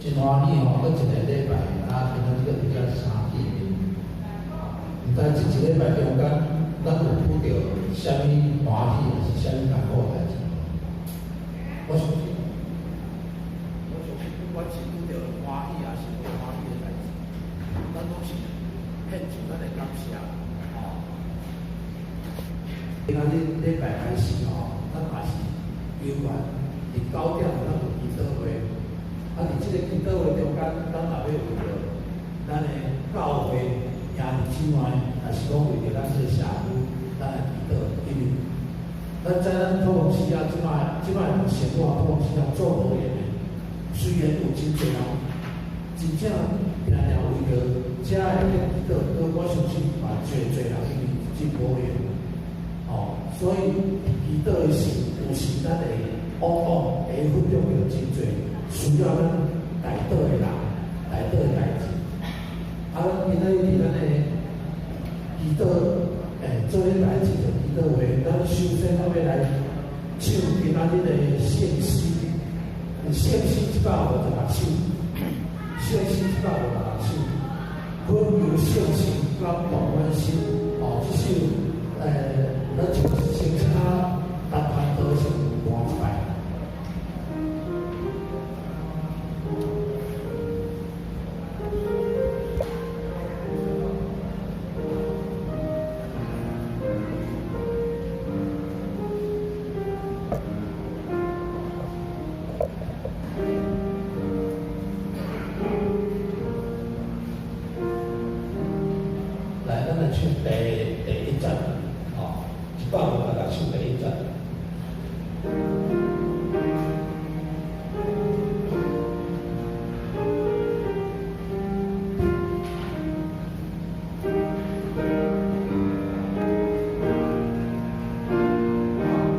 真歡喜吼，閣一个禮拜啊，今仔日閣佇遮相見面。毋知這一禮拜中間，咱有拄著啥物歡喜，抑是啥物艱苦的代誌？我相信，不管是拄著歡喜，抑是無歡喜的代誌，咱攏是獻出咱的感謝，吼。今仔日禮拜開始吼，咱嘛是猶原佇9點，咱有祈禱會。啊，佇這個祈禱會中間，咱也欲為著咱的教會兄弟姊妹，抑是講為著咱這個社區，咱來祈禱。因為咱知咱土公司啊，這擺生活土公司啊做無閒的，雖然有真濟人真正定定為著遮的祈禱，閣我相信嘛濟濟人因為真無閒，吼，所以祈禱的時，有時咱會往往會分享著真濟需要咱代禱的人、代禱的代誌。啊，咱今仔日佇咱的祈禱，做禮拜這個祈禱會，咱首先我欲來唱今仔日的聖詩，聖詩156首，聖詩156首，懇求聖神感動阮心，哦，這首，咱就先請陳傳道先彈一擺。來，咱來唱第一節，吼，156首第一節。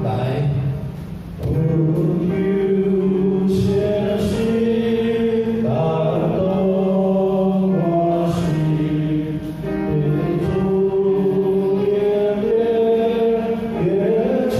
來。懇求聖神感動我心，對主連連熱情，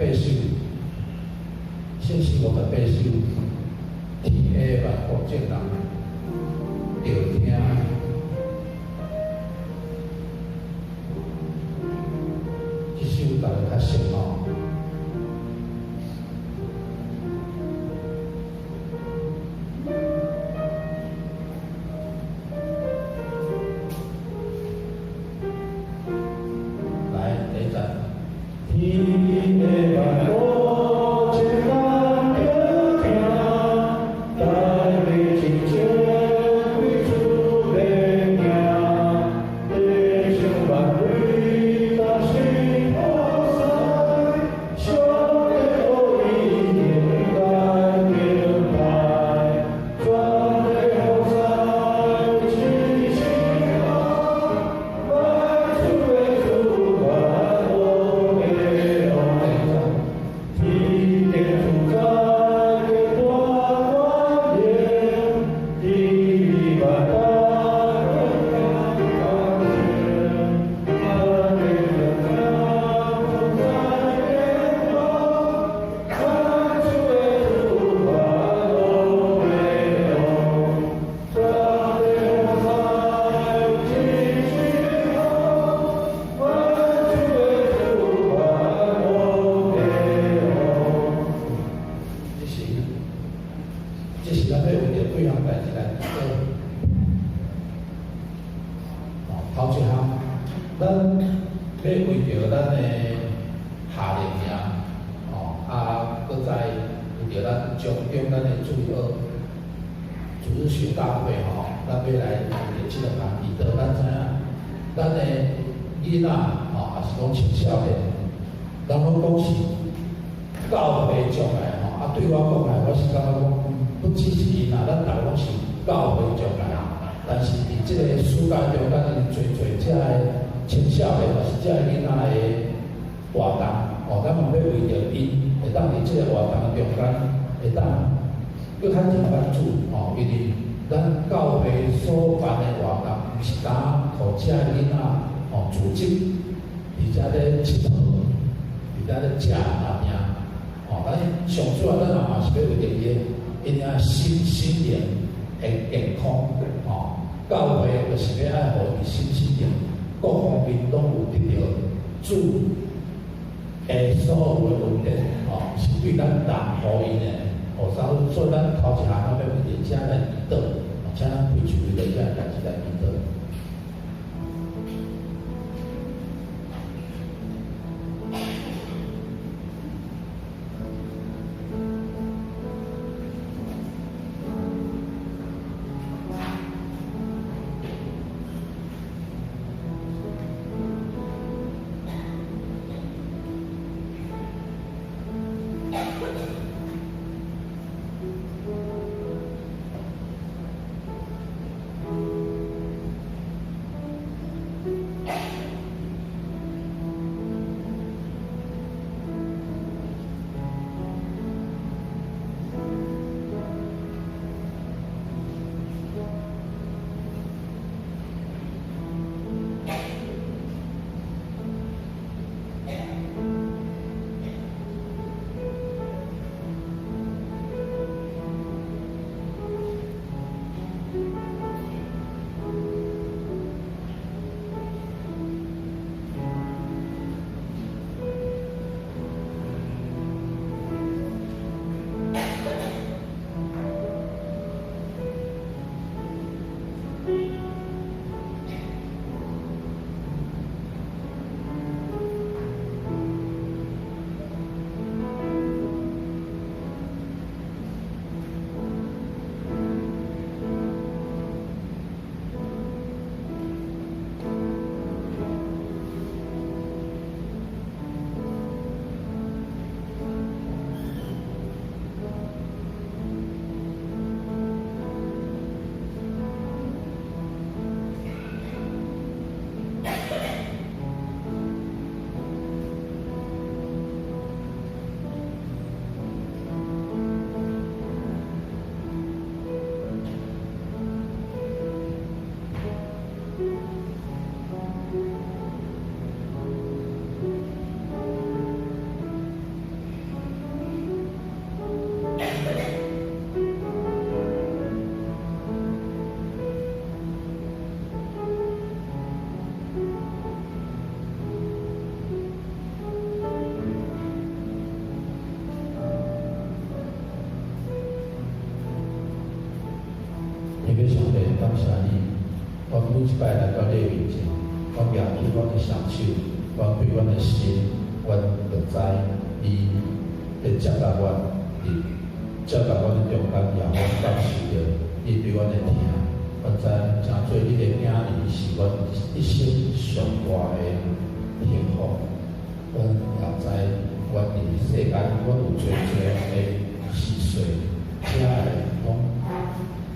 八首，信息五十八首，天下萬國眾人著聽。這首大家較熟吼。來，第一節。天下萬國眾人著聽，大地真正為主的行，地上萬類同心普世，上帝予伊應該敬拜，全地予知一心愛，萬主的主萬王的王。天地主宰的大權能，地萬代永恒，萬地眾人在天國，萬主的主萬王的王，全地予知一心愛，萬主的主萬王的王。這是咱欲為著幾項代誌來祈禱。哦，頭一項，咱欲為著咱的夏令營，哦，啊，閣再為著咱將中咱的主日學大會吼，咱欲來為著這兩項祈禱。咱知影，咱的囡仔吼，抑是講青少年，人攏講是教會將來吼，啊，對我講來，我是感覺講，不只是𪜶啦，咱逐個攏是教會將來。但是佇這个暑假中間，因濟濟遮个青少年，抑是遮个囡仔的活動，吼，咱嘛欲為著𪜶會當佇這个活動中間，會當閣較認咱主，吼，因為咱教會所辦的活動，毋是焦予遮个囡仔吼組織，佇遮咧𨑨迌，佇遮咧食爾爾，吼，咱上主要咱也嘛是欲為著伊的𪜶的身心靈的健康，吼，教會就是欲愛予伊身心靈各方面攏有得著主的所有的恩典，吼，是對咱人予𪜶的，吼，所以咱頭一項咱欲為著遮來祈禱，請咱開手為著遮代誌來祈禱。父上帝，感謝你，阮每一擺來到你面前，阮舉起阮的雙手，阮開阮的心，阮就知你伫接納阮，佇接納阮的中間，也阮感受著你對阮的疼。阮知成做你的囝兒是阮一生上大的幸福。阮也知阮佇世間，阮有濟濟的時歲，才會講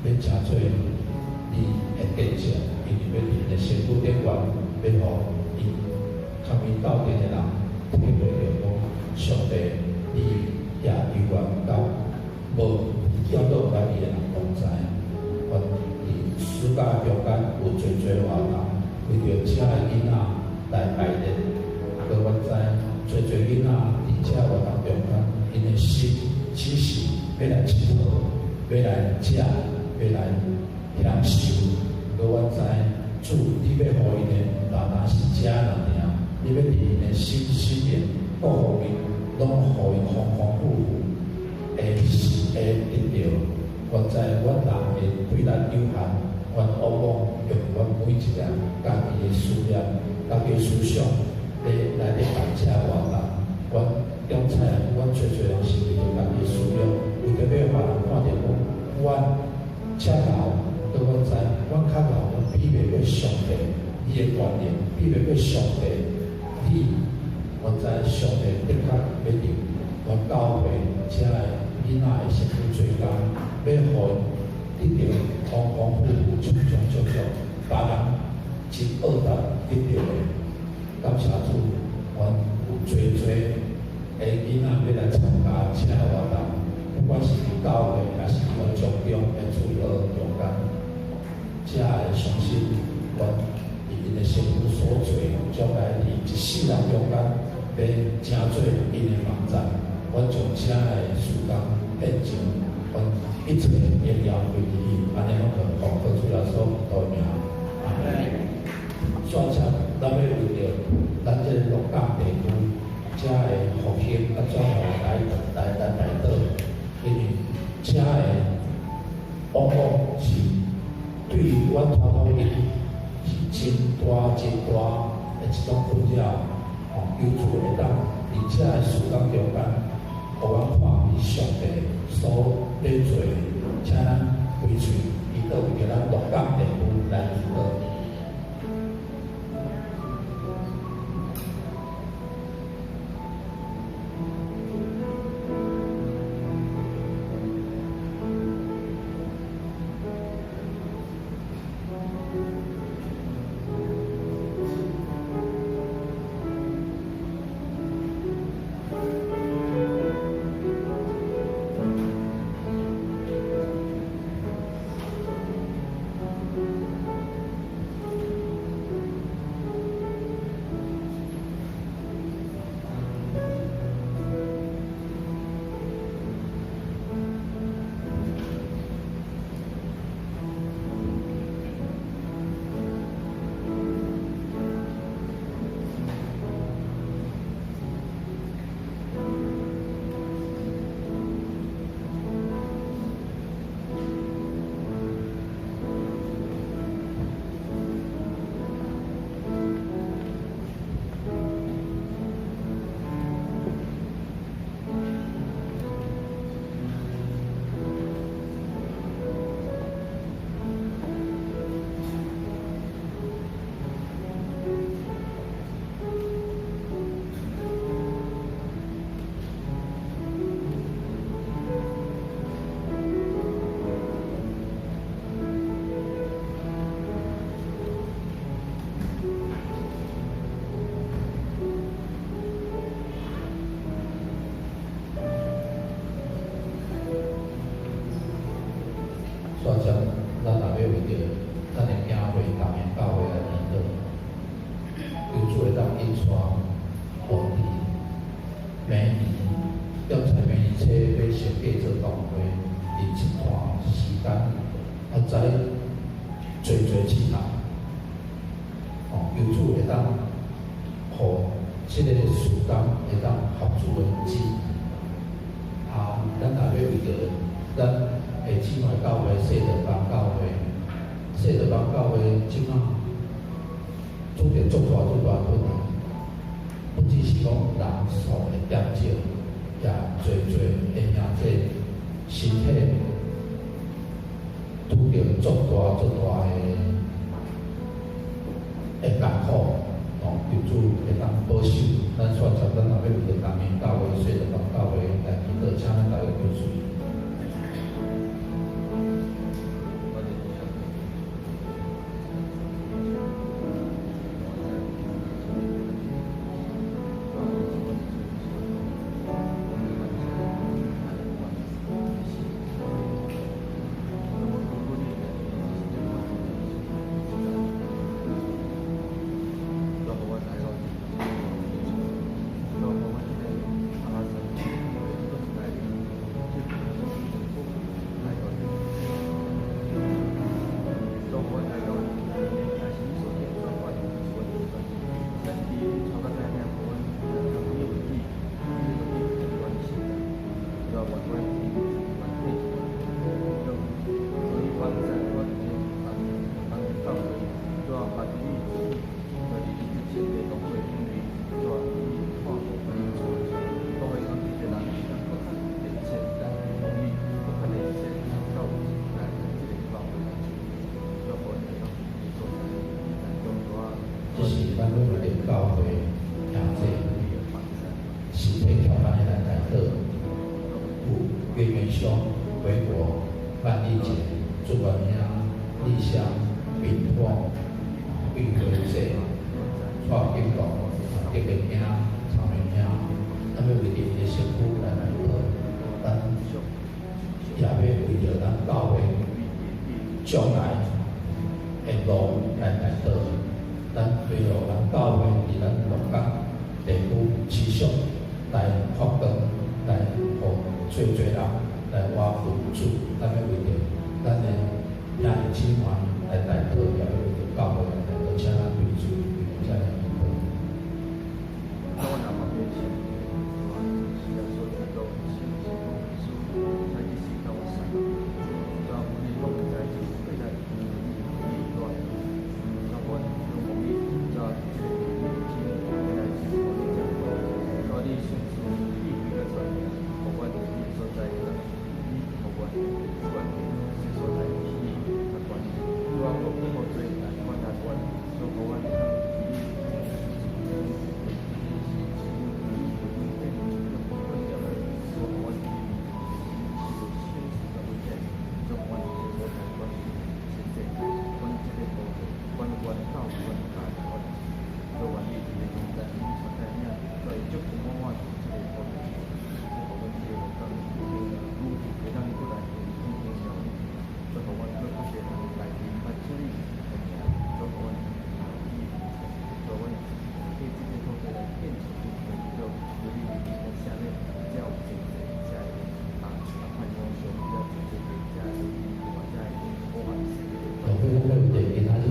欲成做你的見證，因為欲佇𪜶的身軀頂懸，欲予𪜶參與鬥陣的人體會著講，上帝你也猶原佮無見到家己的人同在。阮佇暑假中間有濟濟活動，為著遮的囡仔來排練，閣阮知濟濟囡仔佇遮活動中間，𪜶的心只是欲來𨑨迌，欲來食，欲來享受。閣阮知主，你欲予𪜶的，毋單單是食爾爾，你欲佇𪜶的心心靈各方面，攏予𪜶豐豐富富會會得著。阮知阮人會對咱有限，阮往往用阮每一個人家己的思念、家己的思想，咧來咧辦這活動。阮點菜，阮濟濟人是為著家己的私欲，為著欲予別人看著講，阮遮𠢕，閣阮知，阮較𠢕，阮比袂過上帝你的觀念，比袂過上帝你。阮知上帝的確欲佇阮教會遮的囡仔的身軀做工，欲予𪜶得著豐豐富富、充充足足，別人真僫達得著的。感謝主，阮有濟濟的囡仔欲來參加這個活動，不管是佇教會，抑是阮中中的主日中間，才會相信阮佇𪜶的身軀所做，將來佇一世人中間欲成做𪜶的網站，阮將遮的時間獻上，阮一切榮耀歸予你，按呢攏奉奉主耶穌基督的名，阿門。煞接，咱欲為著咱這個鹿港地區遮的復興佮轉換來來代禱，因為遮的往往是對於阮傳統人是真大真大的一種困擾。哦，求主會當佇遮的時間中間，予阮看見上帝所咧做的，請咱開喙祈禱，為著咱鹿港地區來祈禱。煞接，咱若欲為著咱的教會、同營教會來祈禱，求主會當引帶予佇明年，點在明年初欲設計做同會，佇這段時間，阮知濟濟試探，哦，求主會當予這個時間會當合主的旨意。啊，咱若欲為著咱的姊妹教會、細道邦教會，教會這馬拄著足大足大困難，不只是講人數的減少，也濟濟的兄弟身體拄著足大足大的艱苦，哦，求主會當保守咱選擇，咱若欲為著東明教會、西德教會來祈禱，請咱逐家跟隨。這是咱欲為著教會兄弟身體調班的來代禱，有袁元雄、維國、萬麗姐、朱元兄、李香、炳峰、玉慧姐、蔡金龍、德明兄、曹明兄，咱欲為著𪜶的身軀來代禱，咱也欲為著咱教會將來的路來代禱。咱為著咱教會佇咱鹿港地區持續來發光，來予濟濟人來倚靠主。咱欲為著咱的兄弟姊妹來代禱，也欲為著教會來代禱，請咱對主為遮來祈禱。咱欲為著今仔日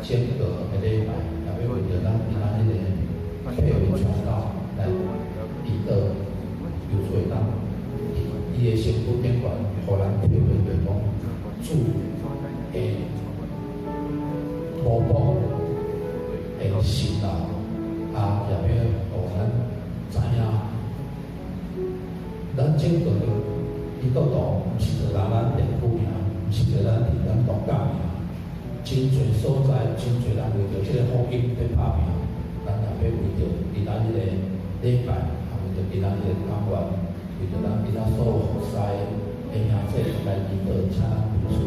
整個的禮拜，也欲為著咱今仔日的配文傳道來祈禱，求主會當伊的身軀頂懸，予咱體會著講主的模仿的神道，啊，也欲予咱知影，咱整個的基督徒毋是就咱地區爾，毋是就咱佇咱鹿港爾，真濟所在，真濟人為著這個福音佇拍拚，咱也欲為著今仔日的禮拜，也為著今仔日的講員，為著咱今仔所有服侍的兄弟來祈禱，請咱對主。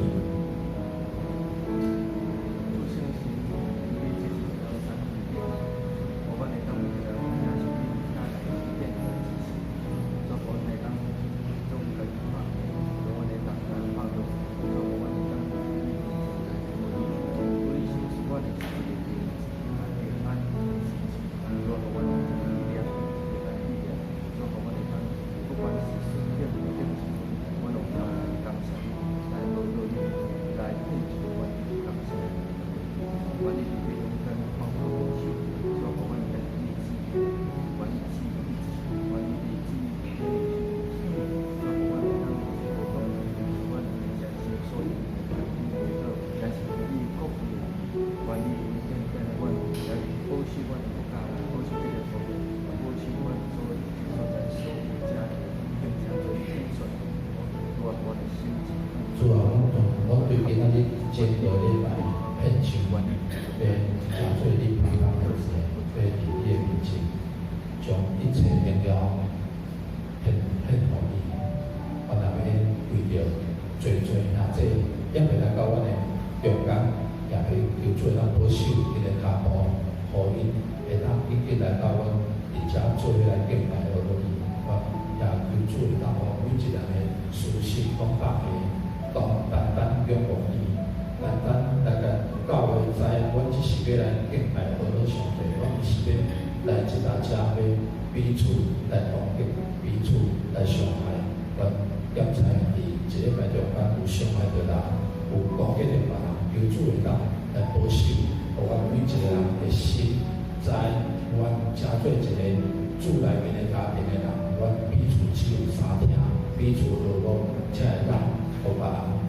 欲成做你拍档的者，欲佇你的面前將一切榮耀獻獻予你。阮若欲為著濟濟兄弟，猶未來到阮的中間，也欲求主會當保守𪜶的跤步，予𪜶會當緊緊來到阮佇遮做伙來敬拜阿羅伊。阮也求主會當予每一人的思想攏放下，當單單仰望伊，單單來共教會知影，阮只是欲來敬拜阿羅上帝，阮毋是欲來這搭遮欲彼此來攻擊，彼此來傷害。阮檢查佇一禮拜中間有傷害著人，有攻擊著別人，求主會當來保守，予阮每一個人的心知，阮成做一個主內面的家庭的人，阮彼此只有相疼，彼此和睦，才會當予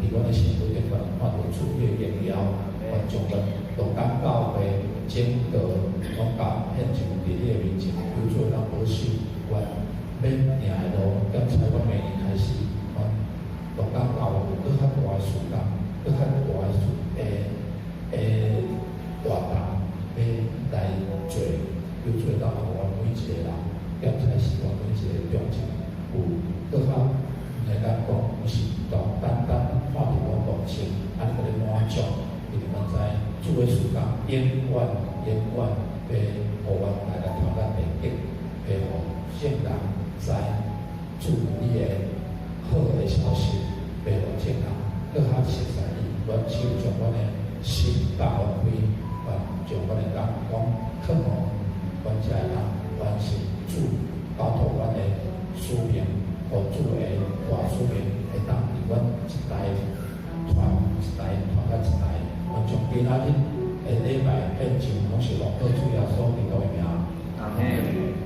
別人佇阮的身軀頂懸看著主的榮耀。阮將阮同工教會整個攏共獻上佇你的面前，求主會當保守阮欲行的路。檢查阮明年開始，阮同工教會有閣較大的事工，閣較大的事的的活動欲來做，求主會當予阮每一個人，檢查是阮每一個中間有閣較會當講，毋是單單看著阮同情，按呢閣咧滿足，因為阮知主的事工永遠永遠欲予阮來來傳咱的激，欲予眾人知主你的好的消息，欲予眾人閣較熟悉你。阮只有將阮的心放予開，阮將阮的感講囥予，阮才會當完成主交託阮的使命，予主的大使命會當佇阮一代傳一代傳到一代。阮將今仔日的禮拜獻上，攏是奉靠主耶穌基督的名。阿們。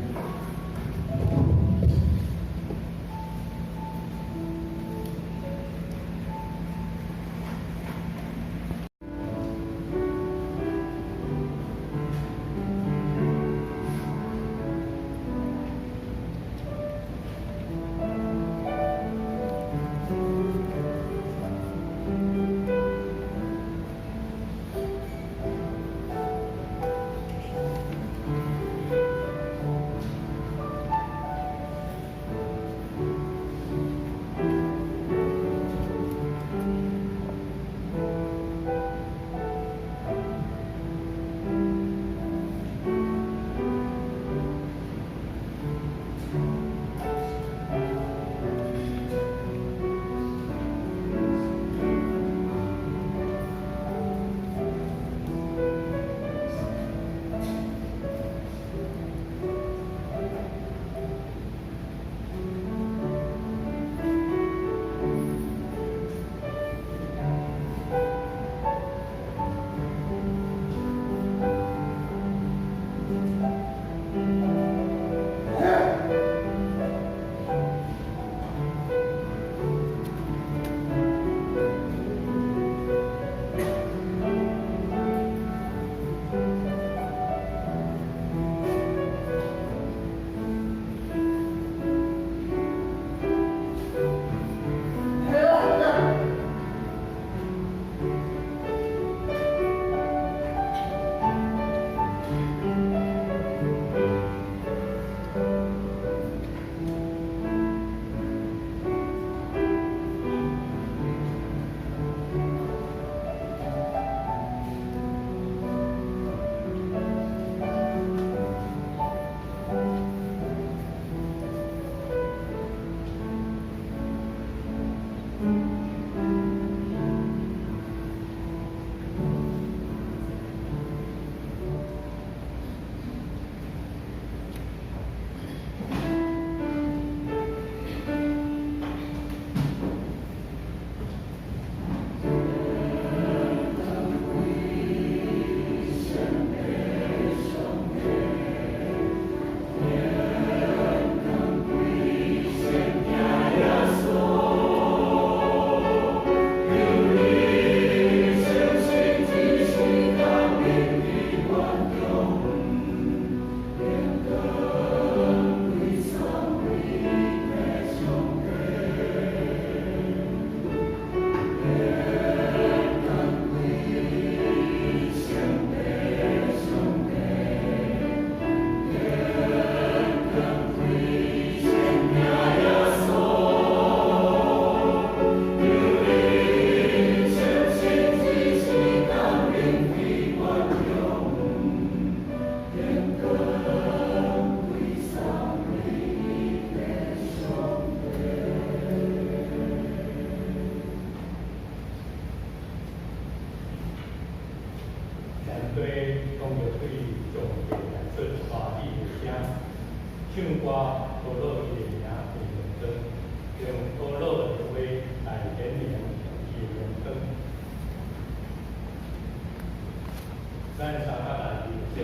聖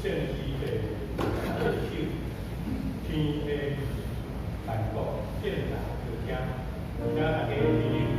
師的手，天下萬國眾人著聽，請大家起立。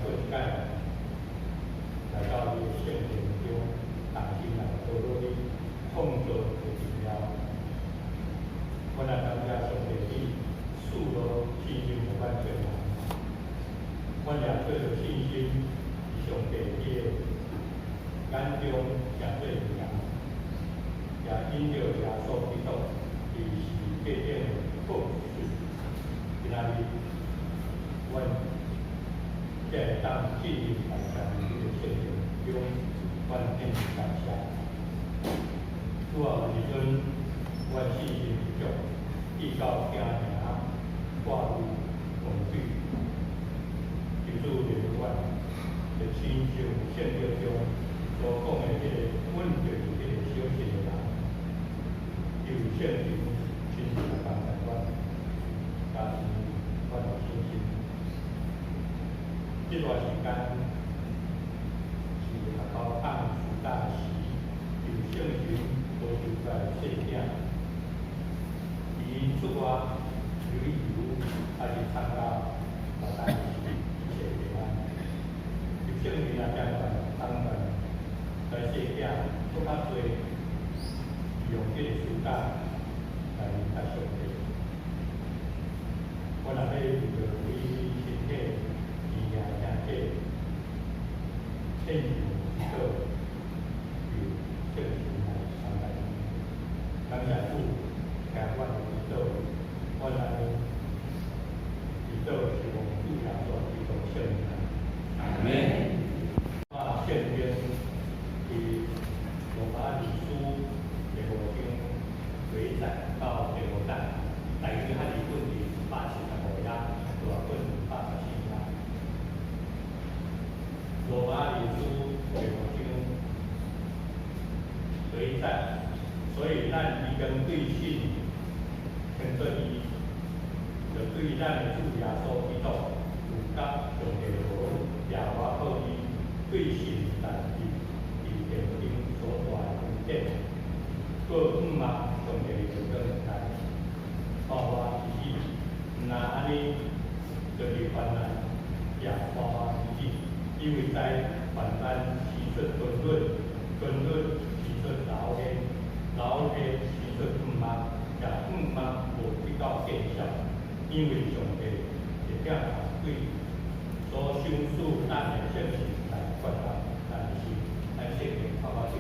閣一擺來到你的聖殿中，同心來討論你創造的榮耀。阮也感謝上帝，你賜予信心予阮眾人，阮也藉著信心，佇上帝你的眼中誠做榮耀，也因著耶穌基督，伊是何等的寶貴。今仔日，阮才會當進入來參與你的聖殿中，阮獻感謝。主啊，有時陣阮信心不足，至到驚驚掛慮恐懼，求主憐憫阮，就親像聖經中所講的彼個穩著彼個小信的人，求聖靈親自來幫助阮，加強阮的信心。這段時間是學校放暑假時，由聖神保守出來的細囝，伊出外旅遊，還是參加活動時，一切平安。求聖靈來幫助幫助來細囝閣較濟利用這個暑假來認識上帝。我若欲為著你身體病兄弟獻上祈禱，求聖神來幫助。感謝主，聽阮的祈禱，阮按呢祈禱是奉主耶穌基督聖名。阿門。啊，聖經佇羅馬二書第五章第一節到第五節，大約漢字本佇175頁，大本184頁。羅馬二書第五章第一節，所以咱已經對信稱做義，就對咱的主耶穌基督有佮上帝和耶和華靠伊對信但佇佇天頂所帶的恩典，閣向望上帝的榮光來，歡歡喜喜，毋若按呢，就是患難也歡歡喜喜，因為知患難生出堅忍，堅忍生出老練，老練生出向望，也向望無得到見笑，因為上帝會疼痛對所賞賜咱的聖神來關照咱的心，咱聖經看到這裡。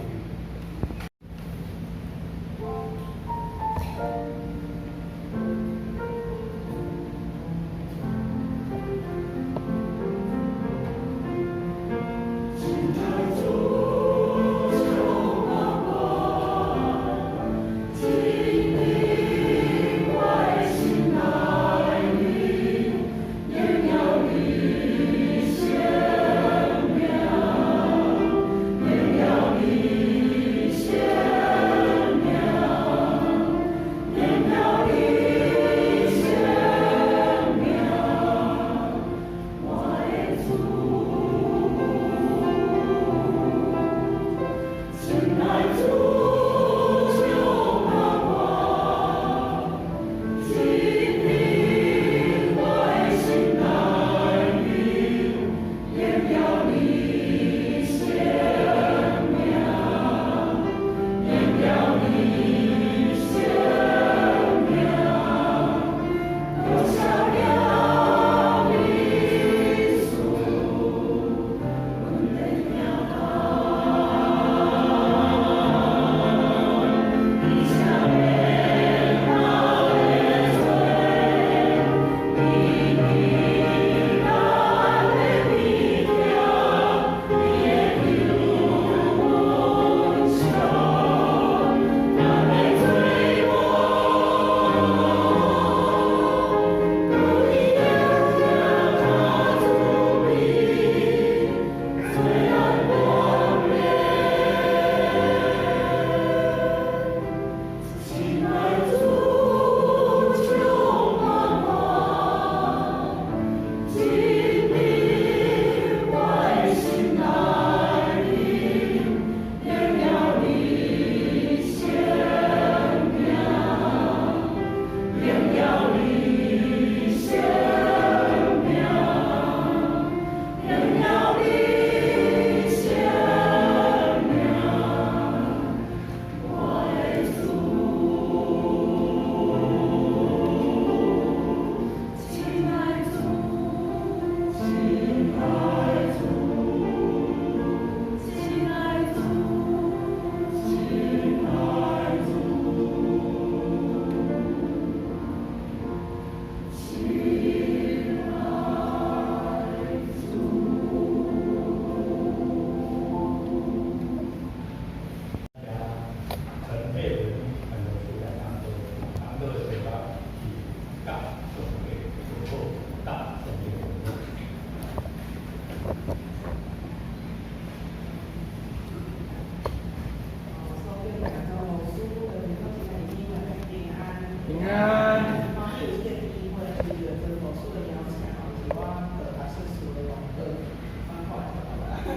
進入我心內裡，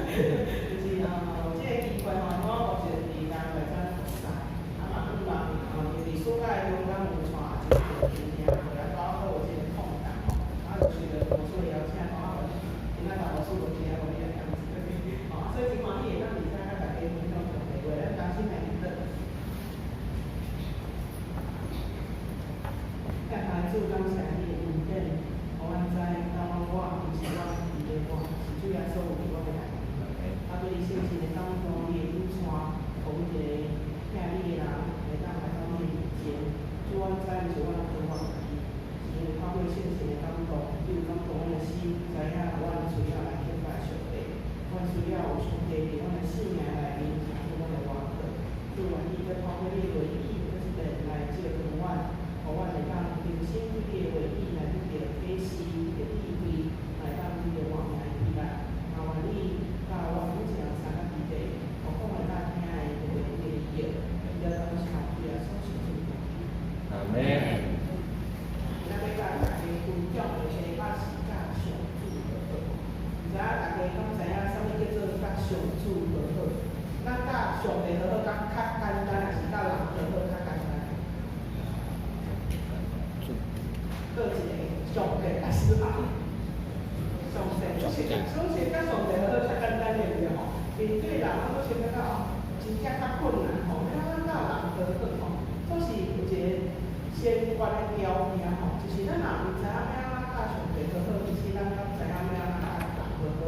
就是有這个機會吼，我目前佇台灣服侍，啊嘛向望伫暑假的中間有帶一个弟兄過來拄好有這個空檔吼，啊就隨著牧師的邀請吼，啊今仔日牧師無佇啊，無你來講吼，所以真歡喜會當佇遮佮大家分享上帝話，咱同心來祈禱。感謝主，感謝你的恩典，予阮知當我毋是我家己的我，是主耶穌為我的代志。啊，對你聖神的感動，你的引帶，予阮一個疼你的人，會當來到你面前。主，阮知毋是阮靠阮家己，是因為透過聖神的感動，你有感動阮的心，知影阮需要來敬拜上帝，阮需要有上帝佇阮的生命內面行出阮的活課。主，願意閣透過你的話語，閣一遍來照亮阮，予阮會當重新對你的話語來得著啟示，得著智慧，來當得著活命的喜樂。也願你教阮每一個人三個弟弟，予講的咱聽的就會得利益。了感謝主耶穌聖名。阿門。今仔欲佮大家分享的題目是佮上主和好。毋知影大家敢知影啥物叫做佮上主和好？咱佮上帝和好較較簡單，還是佮人和好較簡單？佗一个？上帝還是人？上帝，就是首先佮上帝和好較簡單，對毋對吼？面對人，咱都先感覺哦，真正較困難吼。欲按怎佮人和好吼？總是有一個先決的條件吼，就是咱若毋知影欲按怎佮上帝和好，其實咱敢知影欲按怎佮人和好？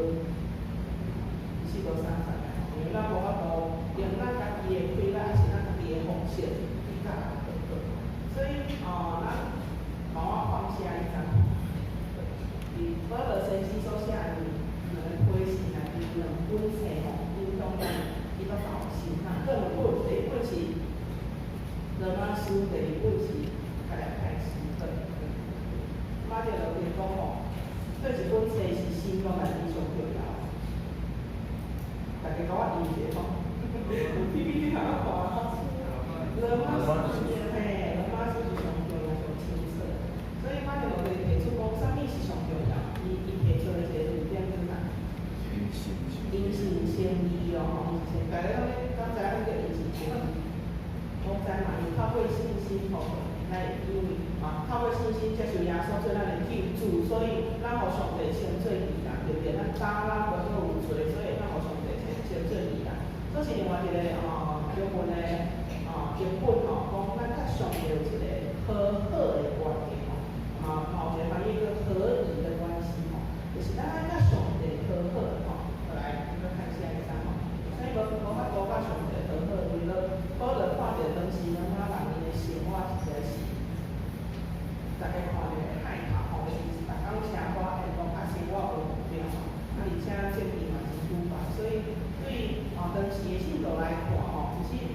其實無相仝的吼，因為咱無法度用咱家己的氣力，還是咱家己的方式去佮人和好。所以哦，咱共我放下一張，佇保羅先生所寫的兩個批信內面兩本冊吼，影響咱基督徒的心。那這兩本，第一本是羅馬書，第二本是加拉太書。馬丁路德講吼，對一本冊是新約內面上重要。大家共我應一下吼，PPT 通我看啊。羅馬書，嘿，羅馬書是上重要、上清楚。所以馬丁路德提出講，啥物是上重要？伊提出的一個論點是啥？因信稱義哦，吼，因信，大家攏咧，敢知影叫因信稱義？攏知嘛？伊透過信心吼，來因為啊，透過信心接受耶穌做咱的救主，所以咱予上帝稱做義人，對毋對？咱早咱無閣有罪，所以咱予上帝稱做義人。這是另外一個哦，中文的哦經文吼，講咱佮上帝有一個和好的關係吼，嘛嘛有一個翻譯叫合宜的關係吼，就是咱愛佮上帝和好吼。來，咱看下一張吼。所以無法度佮上帝和好，為了保羅看著當時羅馬人𪜶的生活實在是，大家看著會害怕吼，就是逐工車禍緣故，啊生活無目標吼，啊而且政治嘛真腐敗，所以對哦當時的信徒來看吼，其實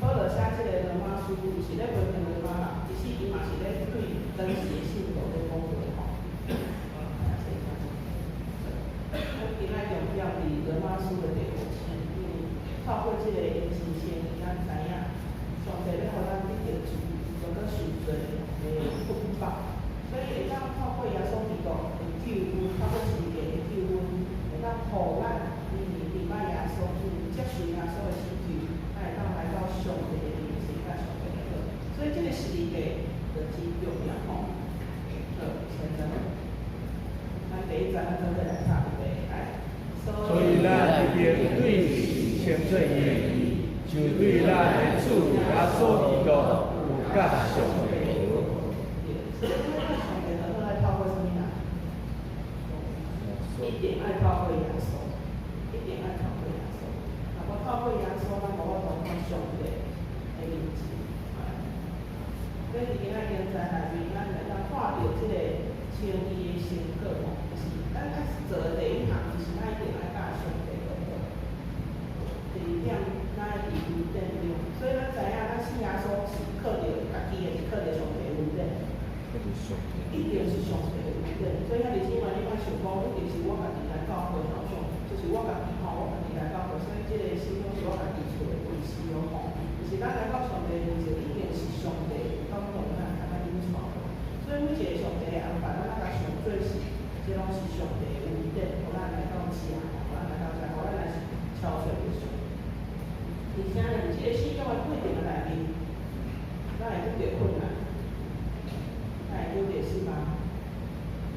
保羅寫這個羅馬書毋是咧批評羅馬人，其實伊嘛是咧對當時的信徒咧講話吼。咱今仔重點佇羅馬書的第五章，因為透過這個因信稱義，咱知影上帝欲予咱得著自由，無閣受罪的捆綁，所以會當透過耶穌基督的救恩，透過十字架的救恩，會當予咱因為明白耶穌，因為接受耶穌的拯救，咱會當來到上帝的面前，佮上帝和好。所以這個十字架就真重要吼。好，現在咱第一章咱做伙來讀一遍，來。所以咱已經對稱做義，就對咱的主耶穌基督有佮上帝和好。所以咱佮上帝和好愛透過啥物人？一定愛透過耶穌，一定愛透過耶穌。若無透過耶穌，咱無法度到上帝的面前。所以佇今仔經節內面，咱會當看著這個稱義的成果吼，就是咱愛做的第一項，就是咱一定愛佮上帝和好。第二點，咱愛佇恩典中，所以咱知影，咱信耶穌是靠著家己的，是靠著上帝恩典。一定是上帝的恩典，所以兄弟姊妹，你莫想講，一定是我家己來教會吼，上就是我家己吼，我家己來教會，所以這個信仰是我家己找的，毋是哦吼。就是咱來到上帝面前，一定是上帝感動咱，共咱引帶。所以每一個上帝的安排，咱愛共想做是，這攏是上帝的恩典，予咱來到遮，予咱來到遮，予咱來是這个信仰的過程的內面，咱會拄著困難，咱會拄著失望，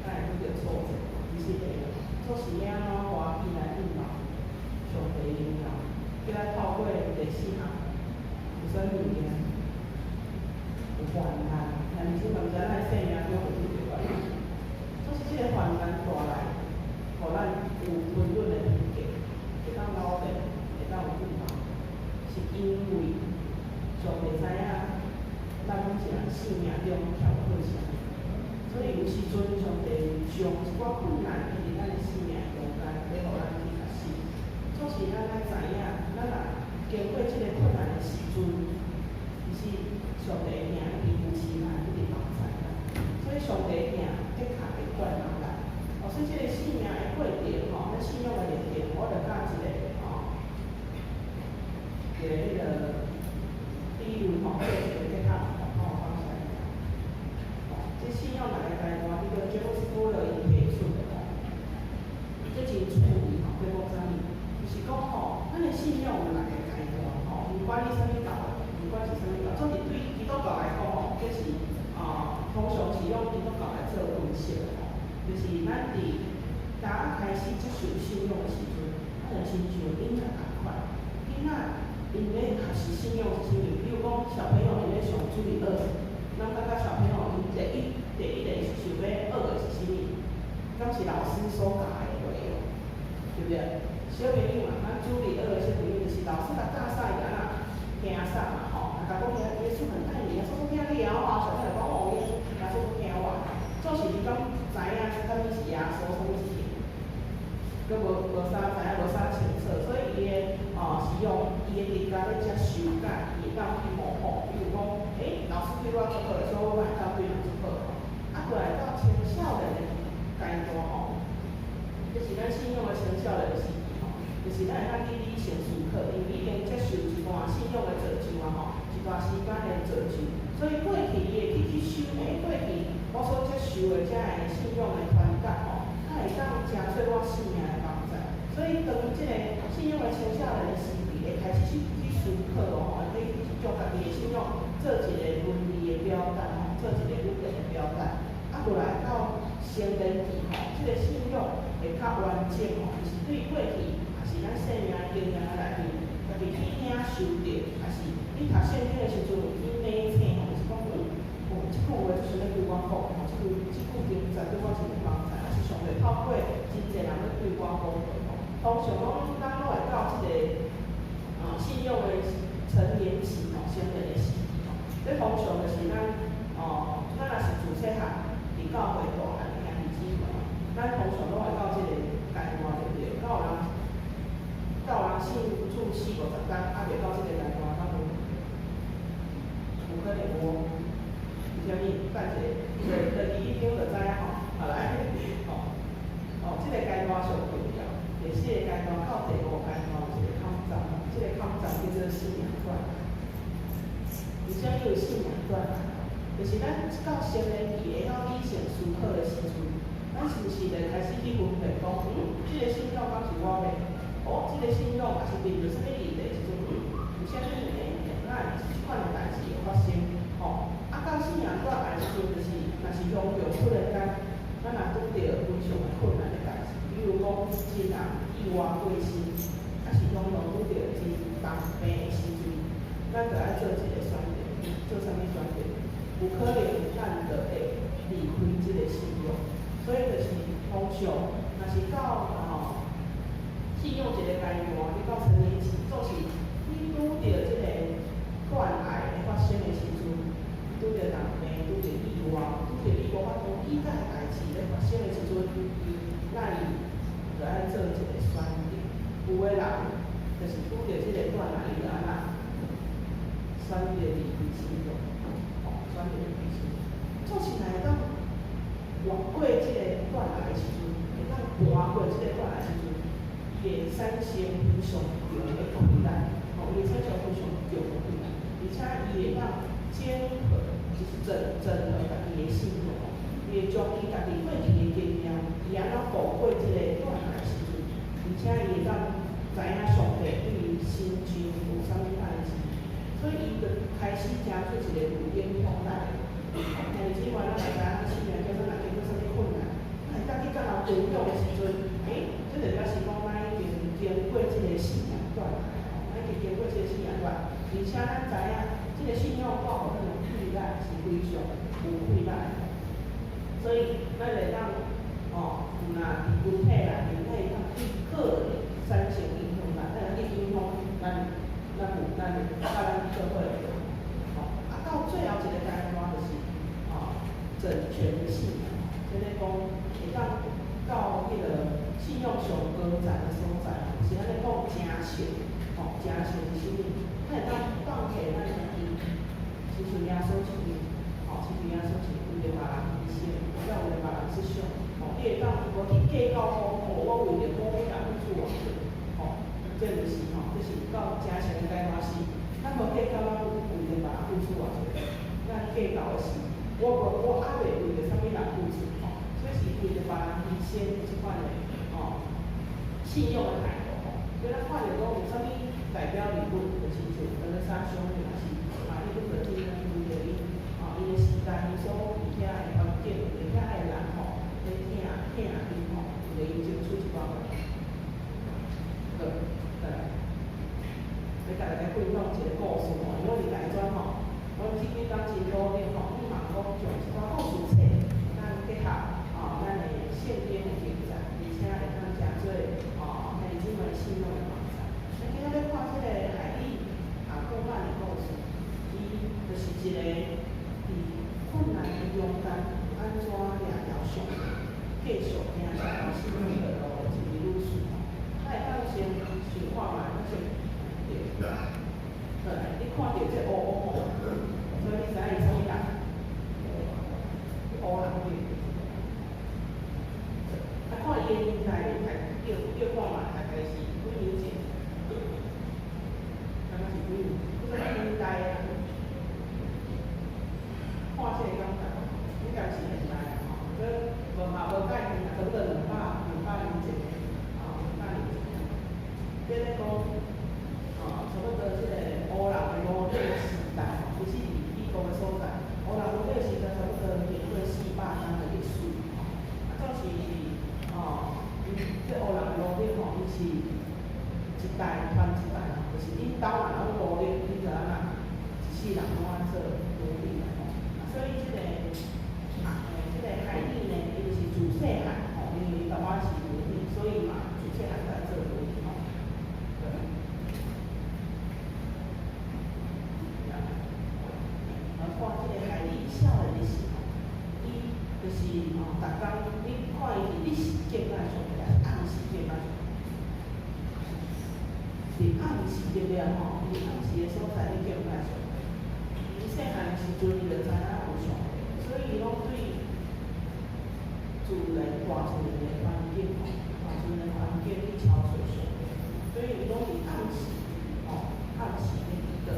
咱會拄著挫折，其實會，做是要按怎歡喜來應答上帝的榮耀，叫咱透過第四項，有啥物物件？有患難，但是嘛毋知咱的生命中會拄著患難。總是這个患難帶來，予咱有吞忍的品格，會當老練，會當有盼望，是因為上帝知影咱每一人生命中欠缺啥物，所以有時陣上帝將一寡困難放佇咱的生命中間，欲予咱去學習。總是咱愛知影，咱若經過這个困難的時陣，其實上帝的疼一直扶持咱，一直幫助咱。所以上帝的疼的確會鍛鍊咱。哦，所以這个生命的過程吼，咱信仰的歷程，我就教一個吼，一個彼个比喻吼，做一個結合，吼，放下來。吼，這信仰六个階段，這個 James Fuller 伊提出的吼，這真趣味吼，佢講啥物？就是講吼，咱的信仰有六個階段吼，毋管你啥物教的，毋管是啥物教，總是對基督教來講吼，這是啊，通常是用基督教來做分析的吼。就是咱佇剛開始接受信仰的時陣，啊，就親像囡仔仝款，囡仔𪜶咧學習信仰是啥物？比如講小朋友𪜶咧上主日學，咱感覺小朋友𪜶第一個想欲學的是啥物？敢是老師所教的內容，對不對？小朋友嘛，咱主日學的小朋友就是老師共教啥，伊就按怎聽啥嘛吼。啊，共講耶穌很愛你，耶穌疼你啊，小朋友講哦，耶穌耶穌疼我，總是伊敢知影啥物是耶穌，啥物是疼，閣無啥知影，無啥清楚，所以伊的哦是用伊的直覺咧接受佮伊會當去模仿。比如講，欸，老師對我足好，所以我嘛會當對人足好。啊，過來到青少年的階段吼，這是咱信仰的青少年的時期吼，就是咱會當去理性思考，因為已經接受一段信仰的造就啊吼，一段時間的造就，所以過去伊會去吸收，欸，過去我所接受的這个信仰的傳達吼，它會當誠做我生命的幫助。所以當這个信仰的青少年的時期，會開始去思考哦，會去將家己的信仰做一個文字的表達吼，做一個語言的表達。啊，過來到成年期吼，這个信仰會較完整吼，就是對過去，也是咱生命經驗內面，家己去領受著，也是你讀聖經的時陣有去內省吼，就是講，哦，這句話就是咧對我講，吼，這句經節對我真有幫助，抑是上帝透過真濟人咧對我講話吼。通常講，咱攏會到這個啊信仰的成年期吼，成年的時期吼，這通常就是咱哦，咱若是自細漢佇教會大漢的兄弟姊妹，咱通常攏會到這個階段，對不對？敢有人信主四五十冬，猶未到這個階段，敢有？有可能無？為啥物？等一下，就第一張就知影吼，好來，吼，哦，這個階段上重要。第四個階段到第五階段有一個坎站，這個坎站叫做信仰斷崖。為啥物有信仰斷崖？就是咱到成年期會曉理性思考的時陣，咱是毋是就開始去分辨講，這個信仰敢是我的？哦，這個信仰若是面對啥物問題的時陣，為啥物會哪會這款的代誌會發生？吼，啊，到信仰斷崖的時陣，就是若是雄強突然間，咱若拄著非常的困難的代誌，比如講親人意外過身，抑是雄強拄著真重病的時陣，咱就愛做一個選擇，做啥物選擇？有可能咱就會離開這個信仰，所以就是通常，若是到吼信仰一個階段，你到成年期，總是你拄著這個斷崖的發生的時陣，你拄著重病，拄著意外，拄著你無法度理解的代誌咧發生的時陣，咱就愛做一個選擇。有的人就是拄著這個斷崖，伊就按怎選擇離開信仰，吼，選擇離開信仰。做起來會當越過這個斷崖的時陣，會當跋過這個斷崖的時陣，伊會產生非常強的困難，吼，伊會產生非常強的困難，而且伊會當整合，就是整合家己的信仰，伊會將伊家己過去的經驗，伊按怎度過這個斷崖的時陣，而且伊會當知影上帝對伊心中有啥物代誌。所以伊就開始成做一個有影響力的。兄弟姊妹，咱會知影生命中咱若經過啥物困難，咱會當去佮人分享的時陣，欸，這就表示講咱已經經過這個信仰鍛鍊吼，咱已經經過這個信仰鍛煉，而且咱知影這個信仰帶予咱的氣力是非常有氣力的，所以咱會當哦，毋若佇群體內面，咱會當對個人產生影響力，咱會去影響咱有咱的佮咱做伙的人，吼，啊，到最後一個階段就是哦，整全的信仰，這個講會當到彼個信仰上高層的所在，是按呢講成聖，吼，成聖是啥物？咱會當放棄咱家己，親像耶穌一樣，吼，親像耶穌一樣，為著別人犧牲，才為著別人設想，吼，你會當無去計較講，哦，我為著某某人去做偌濟，吼，這就是吼，這是到成聖的階段是，咱無計較咱為著別人付出偌濟，咱計較的是，我無我猶未為著啥物人付出，吼，所以是為著別人犧牲這款的，吼，信仰的態度，吼，所以咱看著講有啥物代表人物，就親像德肋撒修女，也是瑪丁路德金，為著𪜶，吼，𪜶的時代，𪜶所佇遐的環境，佇遐的人吼，咧疼疼𪜶吼，為著𪜶爭取一寡物。好，再來，欲共大家分享一個故事吼，因為我佇台專吼，阮這幾工真努力吼，希望講將一寡故事冊，咱結合吼咱的聖經的經節，而且會當誠做吼兄弟姊妹信仰的網站。咱今仔欲看這個海莉亞克曼的故事，伊就是一個佇困難的中間，按怎掠牢上帝，繼續行這條信仰道路的一位女士吼。咱會當先想看覓，咱先對，好來，你看著這烏烏吼，所以你知影伊啥物人？烏人對。啊，看伊的年代，大叫叫看覓，大概是幾年前？敢若是幾年？這啥物年代啊？看這個感覺，應該是現代啊吼，這無嘛無介遠啊，差不多200年前，啊，兩百年前。這咧講，哦，差不多這個烏人的奴隸時代吼，其實佇美國的所在，烏人奴隸時代差不多經過400年的歷史吼。啊，總是哦，𪜶這烏人的奴隸吼，伊是一代傳一代，就是恁兜若有奴隸，恁就按怎一世人攏愛做奴隸啦吼。啊，所以這個，這個海莉呢，伊就是自細漢吼，因為伊爸爸是奴隸，所以嘛自細漢就愛做奴隸吼。對。啊，看這個海莉少年的時吼，伊就是吼，逐工你看伊是日時敬拜上帝，抑是暗時敬拜上帝？佇暗時入了吼，佇暗時的所在咧敬拜上帝。伊細漢的時陣，伊就知影有上帝，所以伊攏對自然大自然的環境吼，大自然的環境去朝找上帝，所以伊攏佇暗時吼，暗時咧祈禱。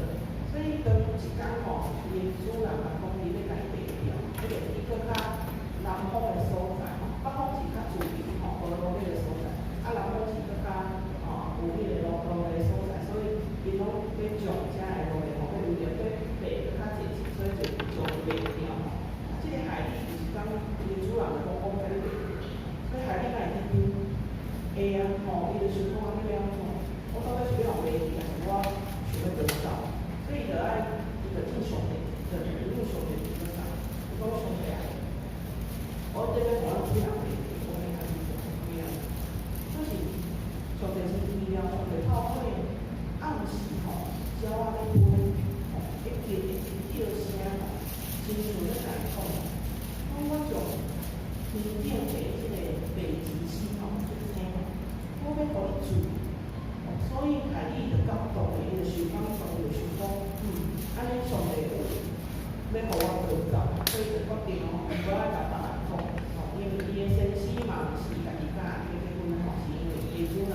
所以當一工吼，伊的主人共講，伊欲共伊賣掉，彼個去閣較南方的所在吼，北方是較自由吼，無奴隸的所在，啊南方是閣較吼有彼個奴隸的所在，所以𪜶攏欲將遮的奴隸吼，欲為著欲賣閣較濟錢，所以就將伊賣掉吼。啊，這個海莉就是講，伊的主人就講，我欲共你賣掉，所以海莉敢會緊張？會啊吼，伊就想講按呢欲按怎？我到底是欲予賣去，抑是我想欲逃走？所以伊就愛，伊就見上帝，就問上帝是啥？伊講上帝啊，我這欲予阮主人賣去，我欲按怎做？欲按怎？可是上帝真奇妙，上帝透過暗時吼，鳥仔咧飛，吼，咧叫咧叫聲吼，親像咧共伊講，講我將天頂的這個北極星吼，這個星吼，我欲予你住。所以海莉就感動的，伊就想講，上帝就想講，按呢上帝有欲予我逃走，所以就決定哦，毋愛共別人講，吼，因為伊的先生嘛毋是家己佮伊結婚的吼，是因為伊的主人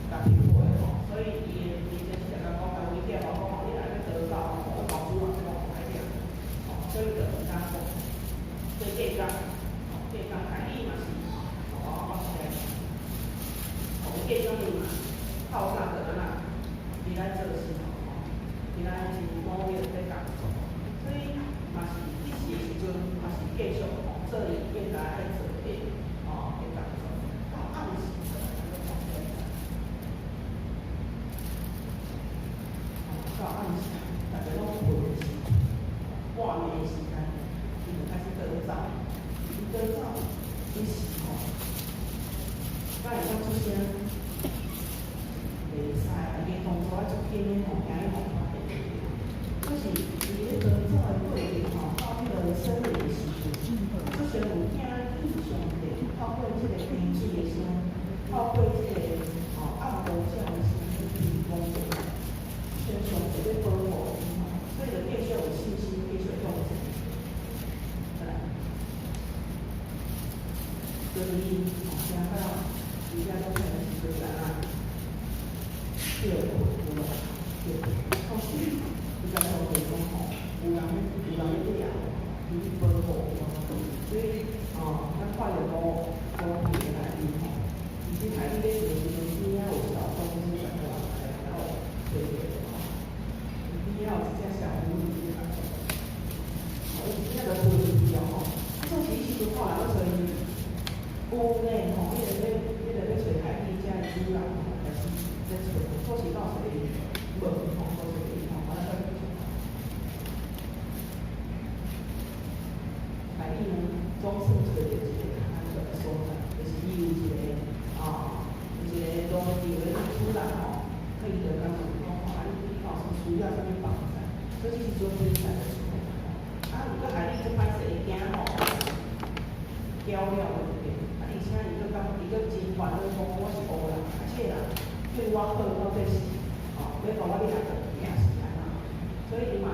共逼迫的吼，所以伊的先生就共講，共威脅我講吼，你若欲逃走，我共主人講歹聽，吼，所以就毋敢講。所以隔工，吼，隔工海莉嘛是，吼，我講起來，吼，隔工伊嘛透早就按怎，伊來做事吼，伊仔真努力咧工作，所以嘛是彼时的时阵嘛是繼續吼做伊應該愛做的吼的工作。到暗時就來咱閣看起來，到暗時大家攏睏的時，半暝的時間，伊就開始倒走，伊倒走，彼時吼，敢會當出聲？袂使，伊的動作愛足緊的吼，驚伊予發現。可是伊咧逃走的過程吼，到彼個森林的時陣，出現有聽見上帝透過這個溪水的聲，透過這個吼暗晡鳥的聲去聽講話，親像上帝咧保護伊吼，所以就繼續有信心，繼續向前。來，當伊吼行到伊遮拢的時陣來啊，叫困有無？叫困，創是伊共上帝講吼，有人咧掠我，伊去保護我，所以哦，咱看著五五片的內面吼，其實海裡咧的時陣邊仔有一條東西在來來來追著吼，邊仔有一隻小狐狸咧甲做，吼，伊真正就飛入去哦吼，啊，總是彼時陣看人咧揣伊，有呢吼，彼個欲揣海裡遮的主人吼，開始咧揣，總是到一個無吼，到一個吼，啊，咱再繼續看。海裡呢，總算揣著一個較安全的所在，就是伊有一個啊，有一個農場的主人吼，伊就共問講吼，啊，你有啥需要啥物幫助？所以這時陣比賽就出來吼，啊，毋過海裡足歹勢，伊驚吼，咬了對不對？啊，而且伊閣感，伊閣真煩惱講我是烏人，啊，這個人對我好到底是吼，欲予我掠轉去抑是按怎？所以伊嘛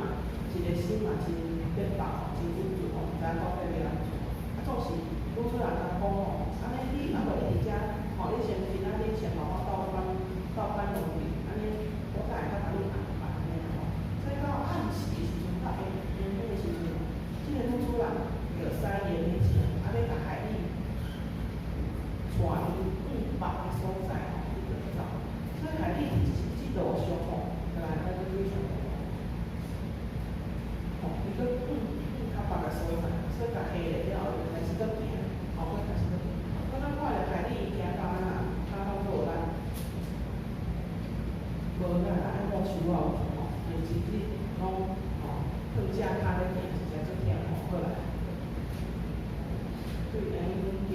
一個心嘛真變白吼，真鬱卒吼，毋知影到底欲按怎。啊，總是女主人共講吼，按呢你啊無你佇遮吼，你先今仔日先予我鬥翻農地，按呢我才會較共你安排按呢吼。所以到暗時的時陣，到下暝的時陣，這個女主人就使伊的馬車，啊，欲共海裡帶伊往別个所在吼，伊就走。所以海裡佇這路上吼，來咱閣繼續吼，伊閣往較別個所在，所以共下咧了後，就開始閣行，吼，閣開始閣行。我咱看著海裡行到按怎，跤攏無力，無力啦，愛摸樹仔有吼，因為一日攏吼，放正跤咧行，實在足忝吼，過來。對，安尼行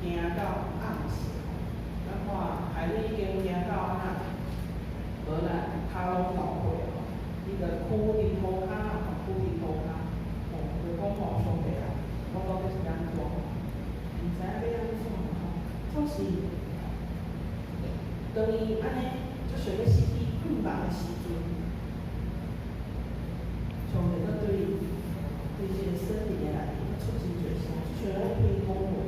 行到暗時吼，咱看海裡已經行到按怎，無力，跤攏流血吼，伊就屈佇塗跤，吼，屈佇塗跤，吼，就講吼上帝啊，我到底是按怎？毋知影欲按怎吼，總是當伊按呢，足想欲失去盼望的時陣，上帝閣對對這個森林的內面閣出真濟聲，就像咧對伊講話，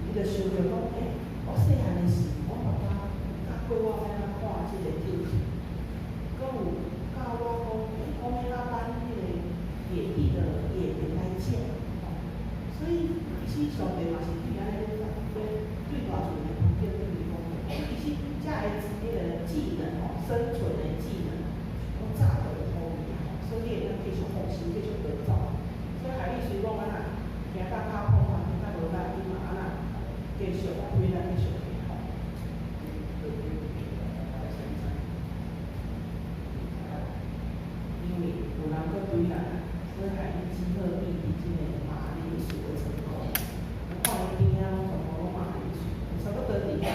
伊就想著講，欸，我細漢的時，我爸爸教過我欲按怎看這個天氣，閣有教我講，欸，講欲按怎挽彼個野地的野牛來食，吼，所以其實上帝嘛是對按呢咧咧對大自然的環境對伊講話，其實遮的彼個技能吼，生存的技能，攏早就會予伊吼，所以你會當繼續放心，繼續逃走。所以海裡雖講按怎，行到跤破破，行到無力，伊嘛按怎繼續推來繼續行吼。因為有人閣追來，所以海裡只好避佇這個馬鈴薯的倉庫。我看伊邊仔攏全部攏馬鈴薯，差不多佇遐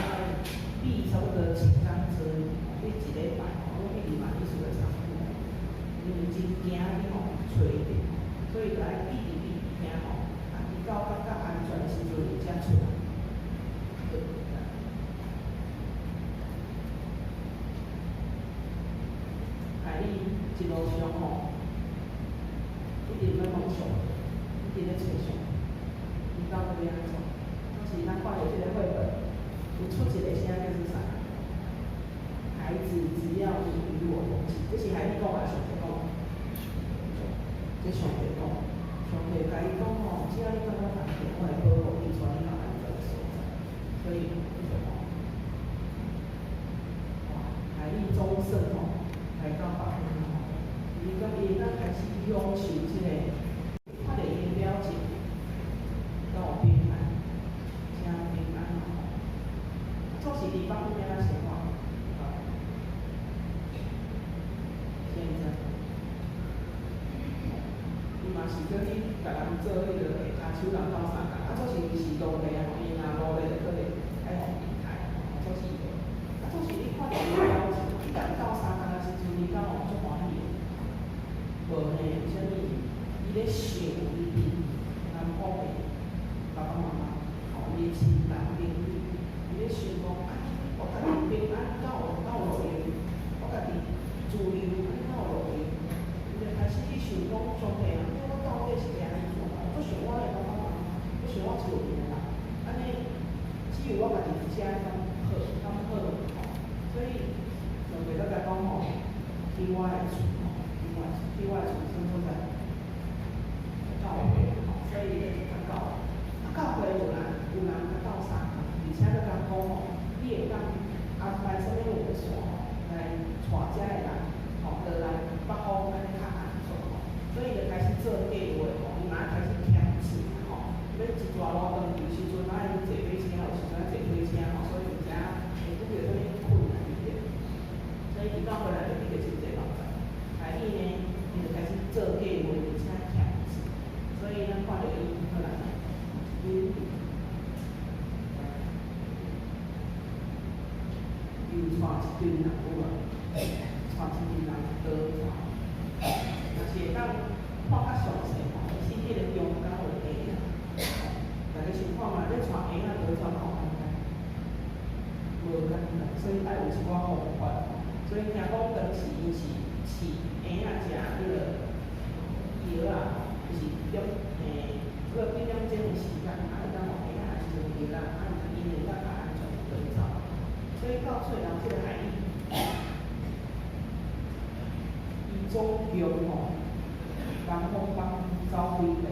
避差不多一工左右，避一禮拜吼，攏避佇馬鈴薯的倉庫。因為真驚去予揣著，所以就愛一直避佇遐吼，啊，直到感覺安全的時陣，伊才出來。海裡一路上吼，一直咧問上帝，一直咧揣上帝，伊到底欲按怎？總是咱看著這個繪本，有出一個聲叫做啥？孩子，只要你與我同行，這是海裡講還是上帝講？這上帝講，上帝共伊講吼，只要你佮我同行，我會保護你，帶你到安全的所在。所以，伊就講，哇，海裡總算吼來到北方吼，伊講伊會當開始享受這個，看著伊的表情，敢有平安，誠平安吼。總是佇北方欲按怎生活？現在，伊嘛是叫去共人做彼個跤手人鬥相共，啊，總是伊是當地吼，伊若努力就可能愛予離開，總是伊，啊，總是你看著伊的表情，伊共人鬥相共的時陣，伊敢有足歡喜的？無呢，為啥物？伊咧想伊佇南部的爸爸媽媽，吼，伊的親人朋友，伊咧想講，啊，我家己平安敢有敢有路用，我家己自由按呢敢有路用？伊就開始去想講，上帝啊，我到底是欲按怎？我想我的爸爸媽媽，我想我厝邊的人，按呢只有我家己佇遮敢好，敢好吼。所以上帝閣共講吼，去我的厝吼，去我的厝，去我的厝啥物所在？教會吼，所以伊就去較教會。啊，教會有人共鬥相共，而且閣共講吼，你會當安排啥物路線吼，來帶遮的人吼，落來北方按呢較安全吼。所以伊就開始做計劃吼，伊嘛開始添錢吼，欲一逝路轉去時陣，愛坐火車，有時陣愛坐火車吼，所以毋知影會拄著啥物困難佇咧。所以伊到回來就得著真濟挑戰。開始呢，伊就開始做計劃，而且添錢。所以咱看著伊好來，伊又帶一群人有無？帶一群人倒走，若是會當看較詳細吼，是彼個中間有嬰仔，大家想看覓，欲帶嬰仔倒走看簡單？無簡單，所以愛有一寡方法。所以聽講當時𪜶是飼嬰仔食彼個藥仔，就是點這個幾點鐘的時間，啊會當予嬰仔安全藥仔，啊𪜶會當較安全倒走。所以到最後這個海莉，伊總共吼，南方幫走幾遍？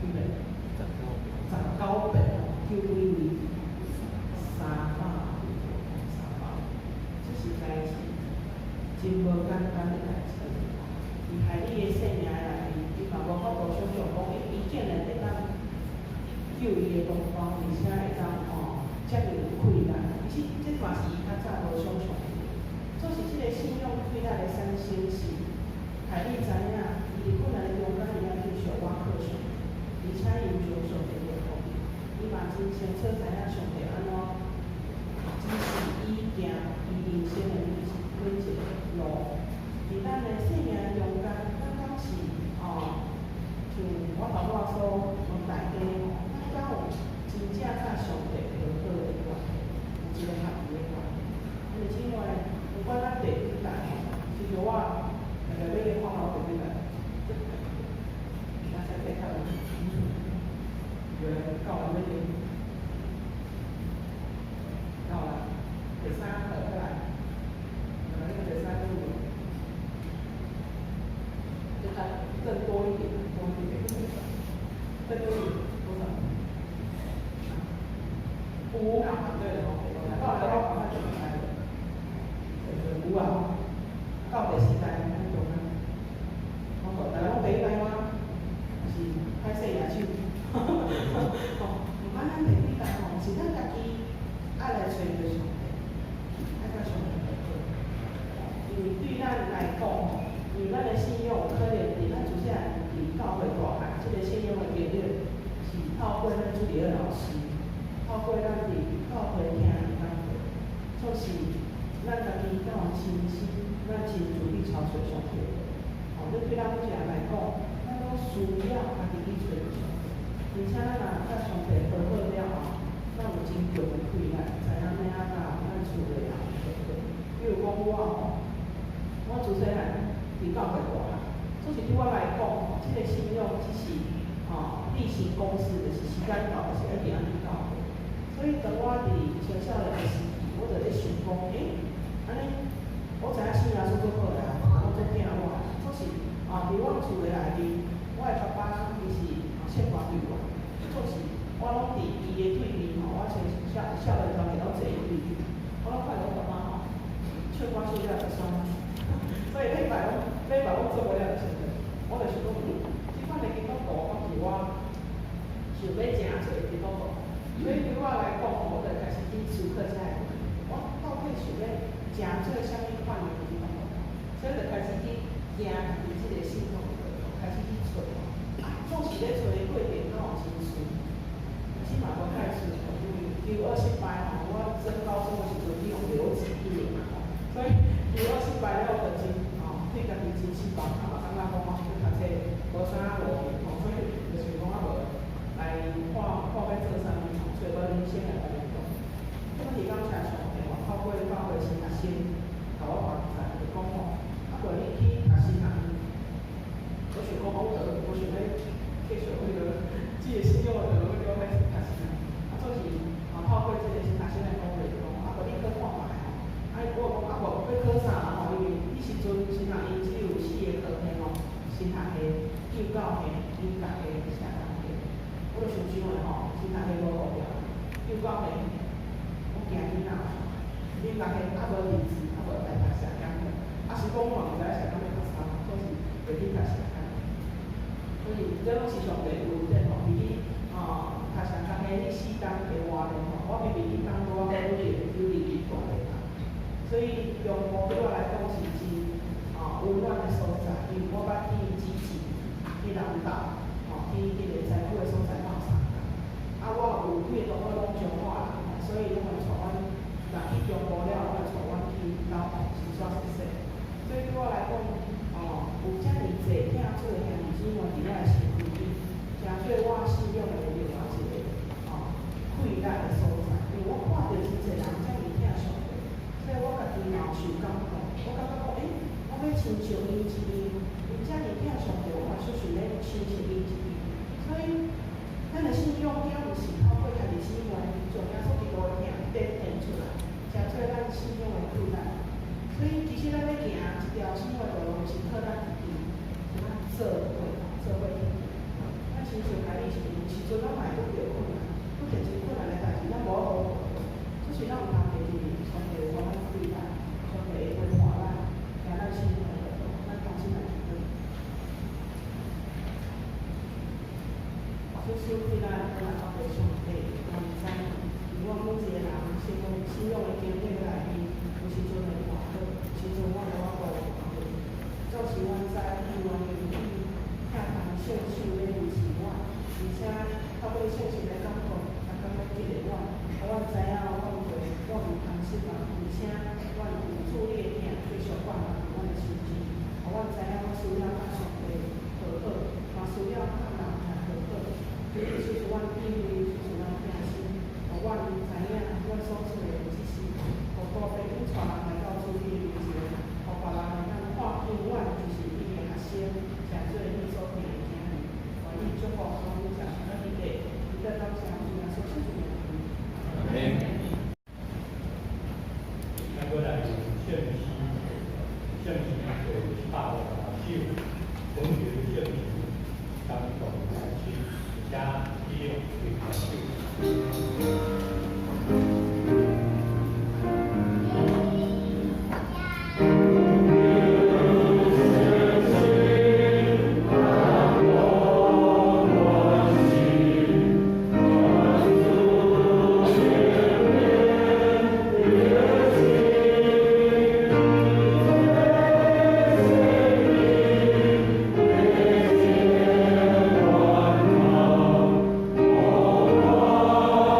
幾遍？19遍，救幾位？300幾個，300，這實在是真無簡單的代誌。佇海莉的生命內面，伊嘛無法度想像講，伊竟然會當救伊的同胞，而且會當吼遮爾有氣力。其實這嘛是伊較早無想像的。總是這個信仰氣力的產生是，海莉知影，伊佇困難的中間，伊愛繼續倚靠上帝，而且伊有將上帝的福音，伊嘛真清楚知影上帝按怎指示伊行伊人生的每一個路。佇咱的生命中間，咱敢是哦，像我頭拄仔所問大家吼，咱敢有真正佮上帝和好的關係，有一個合一的關係。因為姊妹，不管咱第幾代吼，其實我大概欲去看我第幾代，咱才第較有，有人教我欲去，到啦，第三個過來，來那個第三個有，就再更多一點，多一點，更多一點，多少？5，對了，到來我趕快準備來了，對，5啊，到第四代，咱做啥？我講，大家攏第一代嗎？還是歹勢舉手？吼，毋管咱第幾代吼，是咱家己愛來揣著上帝，愛佮上帝和好。因為對咱來講吼，因為咱的信仰可能佇咱自細漢佇教會大漢，這個信仰的經歷是透過咱主日老師，透過咱佇教會聽伊講課，就是咱家己敢有親身，咱親自去操揣上帝。吼，這對咱每一個人來講，咱攏需要家己去揣著上帝。而且咱若佮上帝和好了後，咱有真強的氣力，知影欲按怎佮咱厝的人和好。比如講我吼，我自細漢佇教會大漢，總是對我來講，這個信仰只是吼例行公事，就是時間到，就是一定愛去教會。所以當我佇青少年的時期，我就咧想講，按呢，我知影信耶穌足好啦，我足疼我，總是啊，佇阮厝的內面，我的爸爸伊是唱歌隊員，總是我攏佇伊的對面吼，我穿少少年時陣攏坐伊對面，我攏看著我爸爸吼，唱歌唱了就煞，所以禮拜攏禮拜攏做無了就先，我就想講，這款的基督徒，敢是我想欲誠濟的基督徒。所以對我來講，我就開始去思考這個問題：我到底想欲誠做啥物款的基督徒？所以就開始去行家己這個信仰的路，開始去揣。啊，總是咧揣的過程，敢有真順，其實嘛無太順，因為求學失敗吼，我升高中的時陣去予留級一年嘛吼，所以求學失敗了，就真吼對家己真失望，啊嘛感覺講我去讀冊無啥路用吼，所以就想講啊無來看看欲做啥物吼，揣無人生的方向。咁佇感謝上帝吼，透過教會新學生，共我幫助，就講吼，啊無你去讀神學院。我想講，我想欲繼續彼個這个信仰的道路，我欲讀神學。啊，總是啊，透過這個新學生來鼓勵講，啊無你去看覓吼。啊，我講啊無欲考啥吼，因為彼時陣神學院只有四個科系吼，神學系、幼教系、音樂系、社工系。我就想想的吼，神學系無路掉，幼教系我驚囡仔，音樂系啊無日子，啊無來讀社工的，啊是講我嘛毋知影社工欲讀啥，總是袂去讀社工。所以這攏是上帝有恩典吼，比起讀社工系彼四冬的活咧吼，我明明彼冬拄仔好有大咧讀。所以中部對我來講是真溫暖的所在，因為我捌去集集、去南投、吼去彼個災區的所在鬥相共。啊，我有幾个同學攏彰化人，所以攏會帶阮，若去中部了，攏會帶阮去兜洗刷洗洗。所以對我來講，有遮爾濟疼主的兄弟姊妹佇我的身軀頂，誠做我信仰的另外一個氣力的所在。因為我看著真濟人遮爾疼上帝，所以我家己嘛有受感動。我感覺講，欸，我欲親像𪜶一樣，𪜶遮爾疼上帝，我嘛想欲親像𪜶一樣。所以，咱的信仰敢毋是透過兄弟姊妹將耶穌基督的疼展現出來，誠做咱信仰的氣力。所以，其實咱欲行這條信仰的道路，毋是靠咱自己，是咱做伙做伙去行。咱親像開始時陣，有時陣咱嘛會拄著困難，拄著真困難的代誌，咱無法度克服。只是咱毋通袂記，上帝會予咱氣力，上帝會陪伴咱，行咱信仰的道路，咱同心來祈禱。主賜氣力，來阿爸上帝，我毋知，因為阮每一個人信仰的經歷內面，有時陣會跌倒，有時陣阮無法度活過。總是阮知，你願意以疼痛聖手來維持阮，而且透過聖神來感動，也感覺激勵阮，予阮知影阮毋通失望，而且阮有主你的疼繼續灌注佇阮的心中，予阮知影阮需要佮上帝和好，嘛需要佮人來和好。主你賜予阮智慧，賜予阮疼心，予阮知影阮所做的只是予顧爸你帶人來到主你的面前，予別人會當看見阮就是你的學生，誠做你所疼的囝兒。願你祝福所有食咱的弟，彼得感謝主耶穌聖名。阿門。咱閣來聖詩，聖詩第158首，本節聖詩感動來聽，請起立為大首。我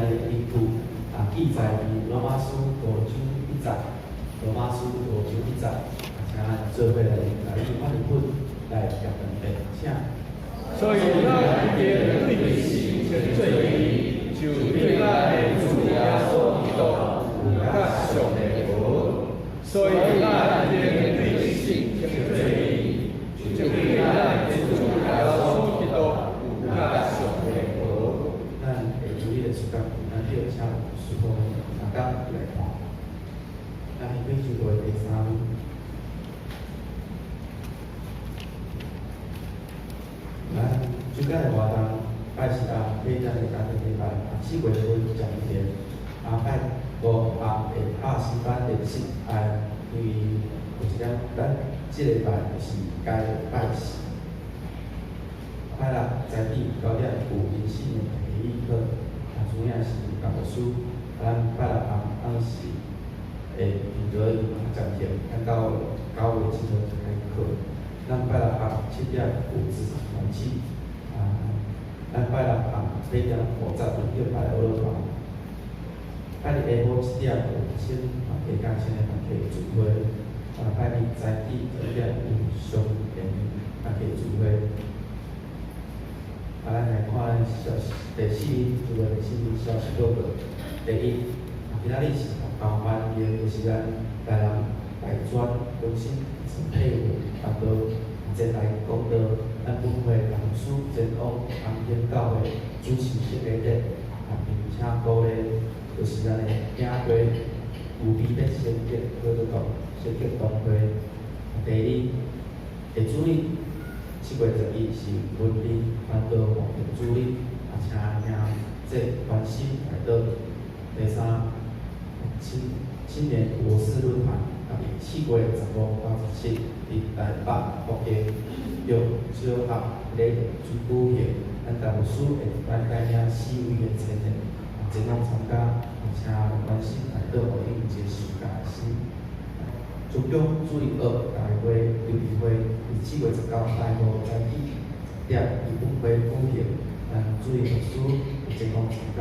日的依據啊，記載佇羅馬書五章一節，羅馬書五章一節，請咱做伙來來以翻譯本來念兩遍，請。所以咱已經對死稱做義，就對咱的主耶穌基督有佮上帝和。所以咱已經對死稱做義，就對咱的主耶穌基督有佮上帝和。咱會主日的時間，咱叫請師傅大家來看。咱彼就會第三位。咱這個活動拜四暗8點的家庭禮拜，4月份12點，拜五暗的亞斯班的七愛，因為有一點，咱這禮拜就是該拜四。拜六早起9點有靈性的培育課，主要是教牧師。咱拜六暗暗時會平和暫停，咱到9月7號開課。咱拜六暗7點有職場團契，咱拜六暗8點50分拜俄羅團。拜日下晡7點有新團體甲青年團體聚會，拜日早起9點有商聯團體聚會。咱來看消息，第四，這個第四消息報告。第一，今仔日是交環境，就是咱台南大專中心陳佩文傳道前來講道，咱本會董事前往安興教會主持聖禮典，並且鼓勵就是咱的行過有美的先覺叫做先覺同會。第二，下主日7月11是文林傳道牧的主日，請兄弟關心來到。第三，青年博士論壇，伫7月15到17，佇台北福建玉小學禮主舉行，咱大牧師會來帶領四位的青年前往參加，請關心來到，予𪜶有一個受教的心。中央主日學大會籌備會，佇7月19拜五早起10點，佇本會舉行，咱主任牧師會前往參加。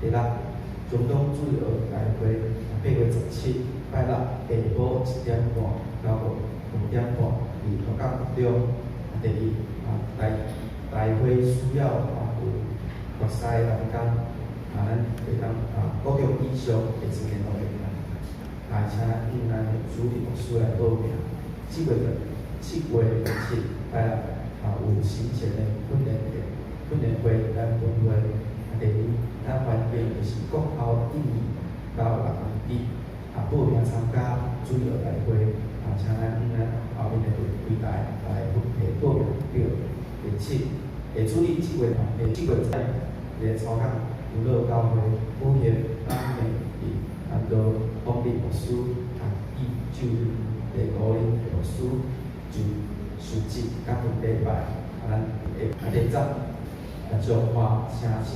第六，中央主日學大會，8月17拜六下晡1點半到5點半，佇大港國中。第二，大會需要有決賽人工，咱會當國中以上的青年都會當，請咱的主任牧師來報名。7月7拜六有行前的訓練會，訓練會咱本會。第二，咱環境就是國校1年到6年級，報名參加主日大會，請咱後面的櫃台來提報名表。第七，下主日7月7日，伫草港长老教會舉行咱的伫南道王立牧師以就任第五任牧師就受職感恩禮拜，咱第十，彰化城市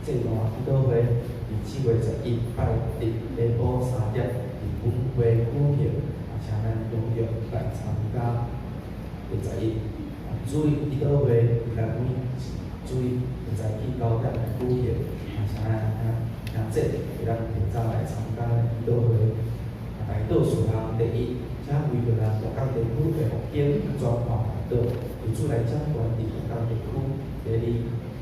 祭壇祈禱會，佇7月11拜日下晡3點，佇本會舉行，請咱踴躍來參加。第11，主日祈禱會佇咱每主日早起9點來舉行，請咱兄弟會當提早來參加祈禱會。代禱事項第一，請為著咱鹿港地區的復興轉化代禱，由主來掌權佇鹿港地區。第二，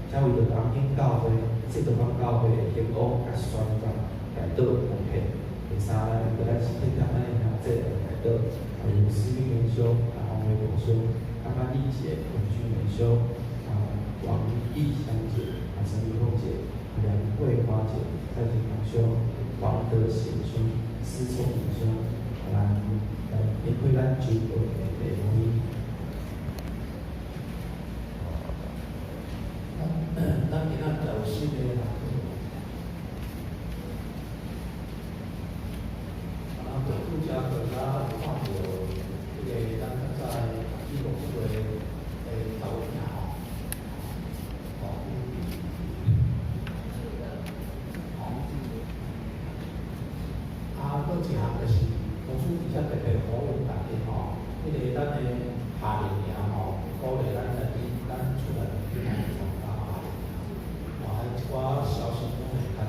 請為著東興教會、世道港教會的興旺佮宣傳代禱奉獻。第三，為著咱身體咱的兄弟來代禱，有思明元兄、王維國兄、阿曼麗姐、文君元兄、王义祥姐、陈丽凤姐、梁慧花姐、蔡金堂兄、王德贤兄、施聪明兄，来来开咱周报的题目。咱今仔有新的人，拄才大家有看著彼个咱較早的美国会的查某囝吼，阁一项就是，公司伫遮特别呼吁大家吼，彼个咱的夏令营吼，鼓勵咱家己咱厝內囡仔去參加夏令營，一寡消息攏會較濟。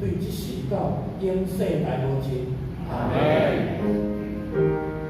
對這時到永世來無盡。阿門。